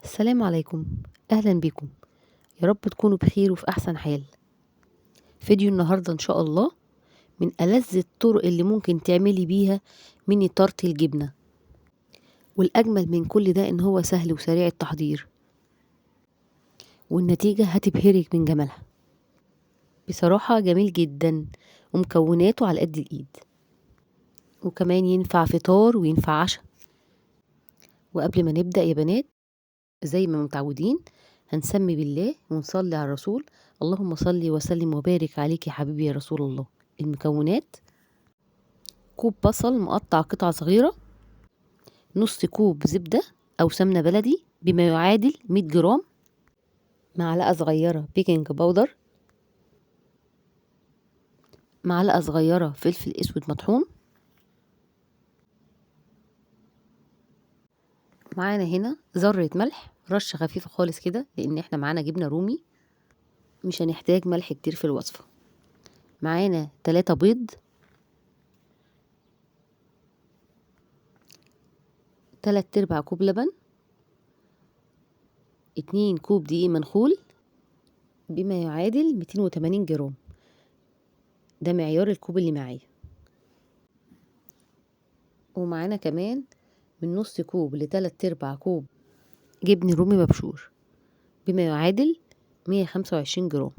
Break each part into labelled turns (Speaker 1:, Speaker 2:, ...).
Speaker 1: السلام عليكم، أهلا بكم. يا رب تكونوا بخير وفي أحسن حال. فيديو النهاردة إن شاء الله من ألذ الطرق اللي ممكن تعملي بيها ميني تارت الجبنة، والأجمل من كل ده إن هو سهل وسريع التحضير، والنتيجة هتبهرك من جمالها. بصراحة جميل جدا ومكوناته على قد الإيد، وكمان ينفع فطار وينفع عشاء. وقبل ما نبدأ يا بنات زي ما متعودين هنسمي بالله ونصلي على الرسول، اللهم صل وسلم وبارك عليك يا حبيبي يا رسول الله. المكونات: كوب بصل مقطع قطع صغيرة، نص كوب زبدة أو سمنة بلدي بما يعادل 100 جرام، معلقة صغيرة بيكنج باودر، معلقة صغيرة فلفل أسود مطحون. معانا هنا ذرة ملح، رشة خفيفة خالص كده لأن احنا معانا جبنة رومي مش هنحتاج ملح كتير في الوصفة. معانا 3 بيض، 3/4 كوب لبن، 2 كوب دقيق منخول بما يعادل 280 جرام، ده معيار الكوب اللي معايا. ومعانا كمان من نص كوب ل3/4 كوب جبن رومي مبشور بما يعادل 125 جرام.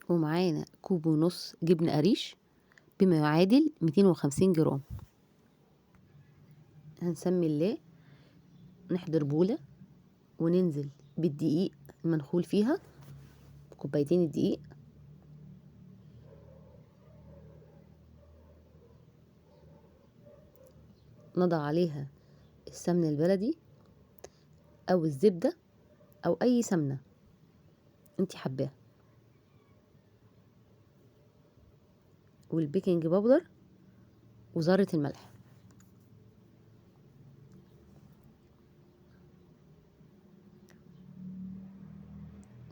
Speaker 1: ومعانا كوب ونص جبن قريش بما يعادل 250 جرام. هنسمي الله، نحضر بولة وننزل بالدقيق المنخول فيها، كوبايتين الدقيق، نضع عليها السمن البلدي او الزبدة او اي سمنة انتي حباها، والبيكنج باودر وذرة الملح.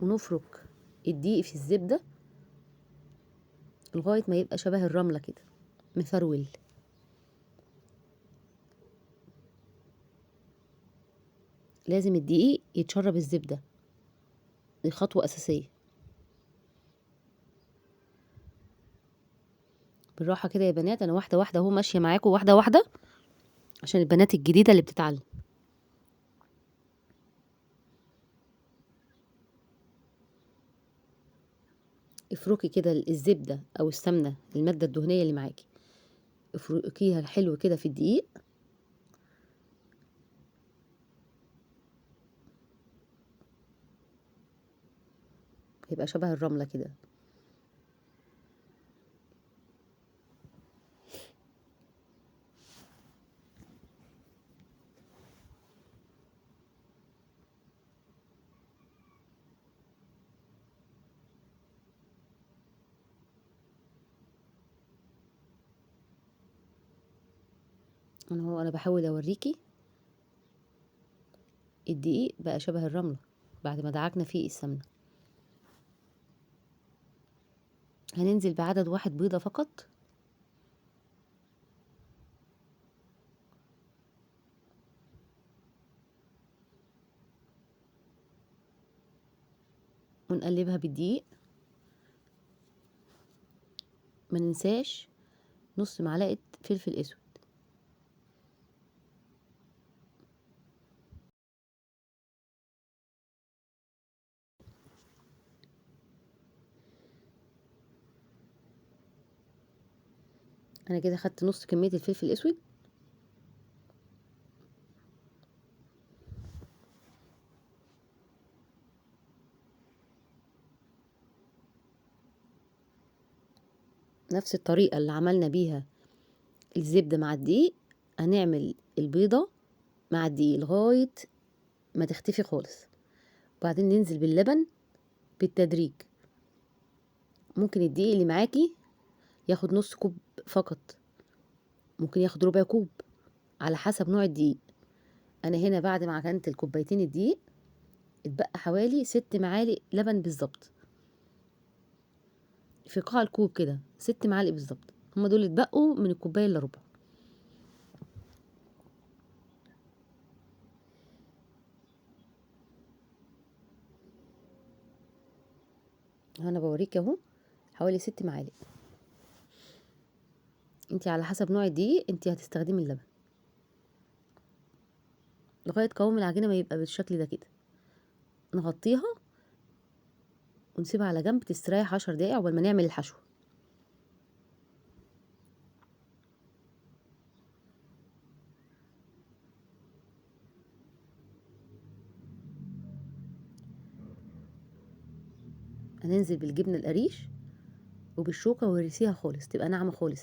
Speaker 1: ونفرك الدقيق في الزبدة لغاية ما يبقى شبه الرملة كده مفرول. لازم الدقيق يتشرب الزبدة، دي خطوة أساسية. بالراحة كده يا بنات، أنا واحدة واحدة أهو ماشية معاكم، واحدة واحدة عشان البنات الجديدة اللي بتتعلم. افركي كده الزبدة أو السمنة، المادة الدهنية اللي معاكي، افركيها حلو كده في الدقيق. يبقى شبه الرملة كده. انا بحاول اوريكي الدقيق بقى شبه الرملة بعد ما دعكنا فيه السمنة. هننزل بعدد 1 بيضة فقط، ونقلبها بالدقيق. ما ننساش نص معلقة فلفل اسود. انا كده خدت نص كمية الفلفل الاسود. نفس الطريقة اللي عملنا بيها الزبدة مع الدقيق هنعمل البيضة مع الدقيق لغاية ما تختفي خالص، وبعدين ننزل باللبن بالتدريج. ممكن الدقيق اللي معاكي ياخد نص كوب فقط، ممكن ياخد ربع كوب على حسب نوع الدقيق. انا هنا بعد ما عجنت الكوبايتين الدقيق اتبقى حوالي 6 معالق لبن بالظبط، في قاع الكوب كده 6 معالق بالظبط، هما دول اتبقوا من الكوبايه الا ربع. انا بوريك اهو حوالي 6 معالق. انتي على حسب نوع الدقيق انتي هتستخدمي اللبن لغاية قوام العجينة ما يبقى بالشكل ده كده. نغطيها ونسيبها على جنب تستريح 10 دقايق عقبال ما نعمل الحشو. هننزل بالجبنة القريش وبالشوكة وهرسيها خالص تبقى ناعمة خالص.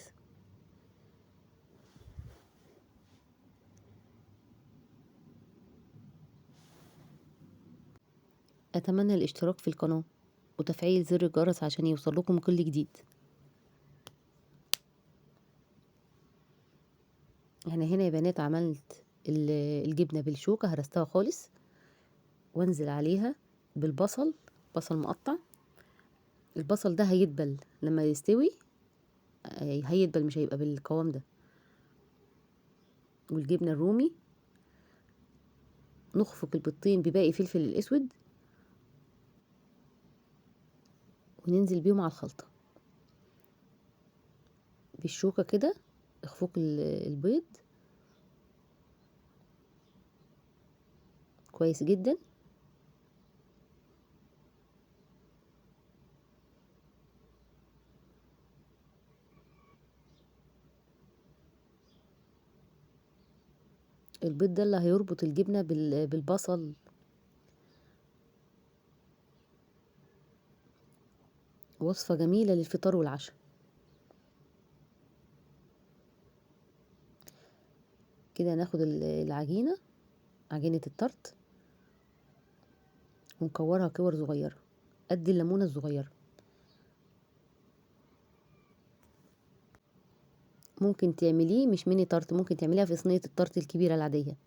Speaker 1: أتمنى الاشتراك في القناة وتفعيل زر الجرس عشان يوصل لكم كل جديد. احنا هنا يا بنات عملت الجبنة بالشوكة، هرستها خالص، وانزل عليها بالبصل، بصل مقطع. البصل ده هيدبل لما يستوي، هيدبل مش هيبقى بالقوام ده. والجبنة الرومي، نخفق البيضتين بباقي فلفل الاسود وننزل بيهم على الخلطة بالشوكة كده. اخفق البيض كويس جدا. البيض ده اللي هيربط الجبنة بالبصل. وصفة جميلة للفطار والعشاء. كده ناخد العجينة، عجينة الطرط، ونكورها كور صغيرة قد الليمونة الصغيرة. ممكن تعمليه مش ميني طرط، ممكن تعمليها في صينية الطرط الكبيرة العادية.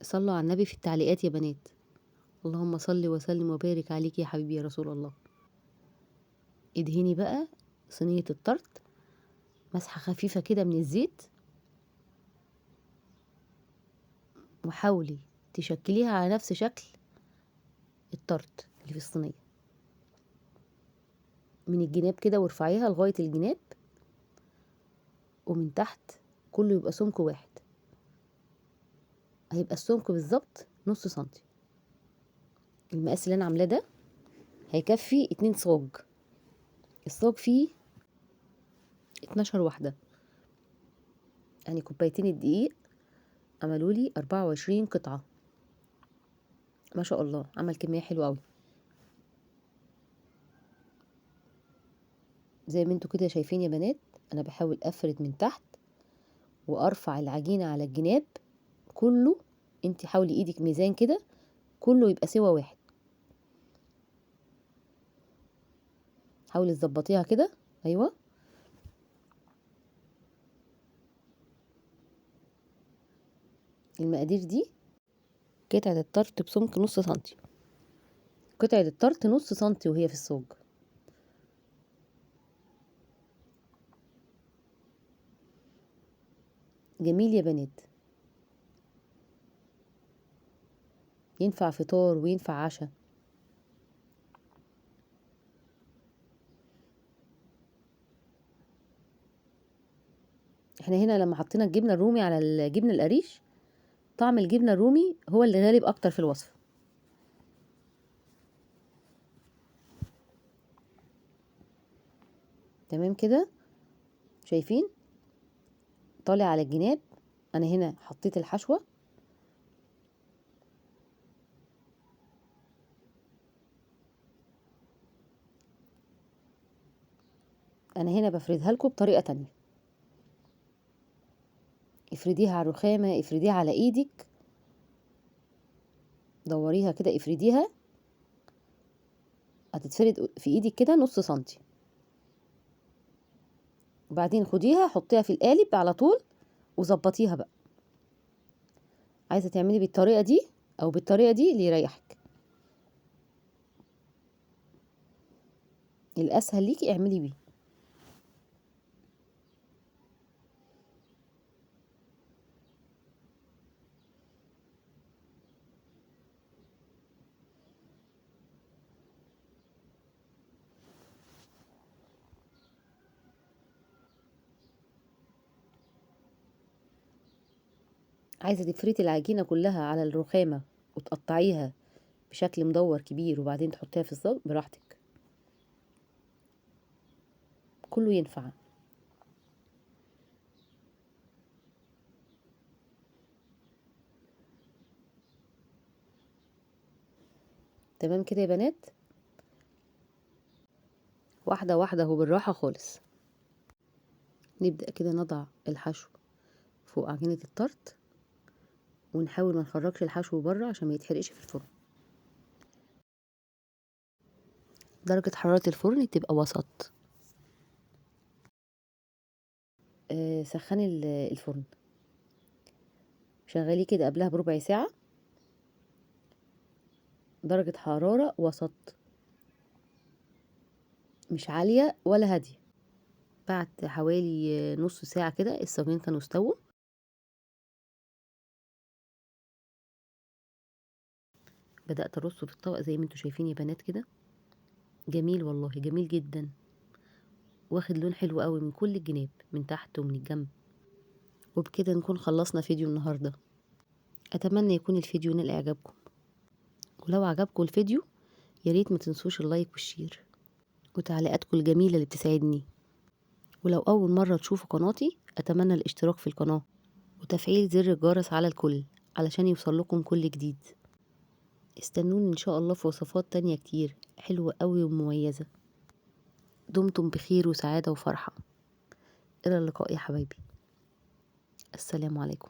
Speaker 1: صلوا على النبي في التعليقات يا بنات. اللهم صل وسلم وبارك عليك يا حبيبي يا رسول الله. ادهني بقى صينية الطرط مسحة خفيفة كده من الزيت، وحاولي تشكليها على نفس شكل الطرط اللي في الصينية من الجناب كده، وارفعيها لغاية الجناب، ومن تحت كله يبقى سمك واحد. هيبقى السمك بالظبط نص سنتي. المقاس اللي انا عاملاه ده هيكفي 2 صاج. الصاج فيه 12 واحدة، يعني كوبايتين الدقيق عملوا لي 24 قطعة. ما شاء الله عمل كمية حلوة قوي. زي ما انتوا كده شايفين يا بنات، انا بحاول افرد من تحت وارفع العجينة على الجناب كله. انت حاولي ايدك ميزان كده كله يبقى سوا واحد. حاولي تظبطيها كده. ايوه المقادير دي قطعة الطرط بسمك نص سنتي، قطعة الطرط نص سنتي وهي في الصاج. جميل يا بنات، ينفع فطار وينفع عشاء. احنا هنا لما حطينا الجبنة الرومي على الجبنة القريش، طعم الجبنة الرومي هو اللي غالب اكتر في الوصفة. تمام كده، شايفين طالع على الجناب. انا هنا حطيت الحشوة. انا هنا بفردها لكم بطريقة تانية. افرديها على الرخامة، افرديها على ايدك، دوريها كده، افرديها، هتتفرد في ايدك كده نص سنتي. وبعدين خديها حطيها في القالب على طول وظبطيها بقى. عايزة تعملي بالطريقة دي او بالطريقة دي اللي يريحك، الاسهل ليكي اعملي بيه. عايزة تفردي العجينة كلها على الرخامة وتقطعيها بشكل مدور كبير وبعدين تحطيها في الصاج براحتك، كله ينفع. تمام كده يا بنات، واحدة واحدة وبالراحة خالص. نبدأ كده نضع الحشو فوق عجينة الطرط، ونحاول ما نخرجش الحشو بره عشان ما يتحرقش في الفرن. درجة حرارة الفرن تبقى وسط. سخني الفرن، شغليه كده قبلها بربع ساعة، درجة حرارة وسط، مش عالية ولا هادية. بعد حوالي نص ساعة كده الصاجين كانوا استووا. بدأت أرصه في الطبق زي ما انتوا شايفين يا بنات كده. جميل والله، جميل جدا، واخد لون حلو قوي من كل الجناب، من تحت ومن الجنب. وبكده نكون خلصنا فيديو النهاردة. أتمنى يكون الفيديو نال إعجابكم، ولو عجبكم الفيديو يا ريت ما تنسوش ال like وال share وتعليقاتكم الجميلة اللي بتسعدني. ولو أول مرة تشوفوا قناتي أتمنى الاشتراك في القناة وتفعيل زر الجرس على الكل علشان يوصل لكم كل جديد. استنوني إن شاء الله في وصفات تانية كتير حلوة قوي ومميزة. دمتم بخير وسعادة وفرحة. إلى اللقاء يا حبايبي، السلام عليكم.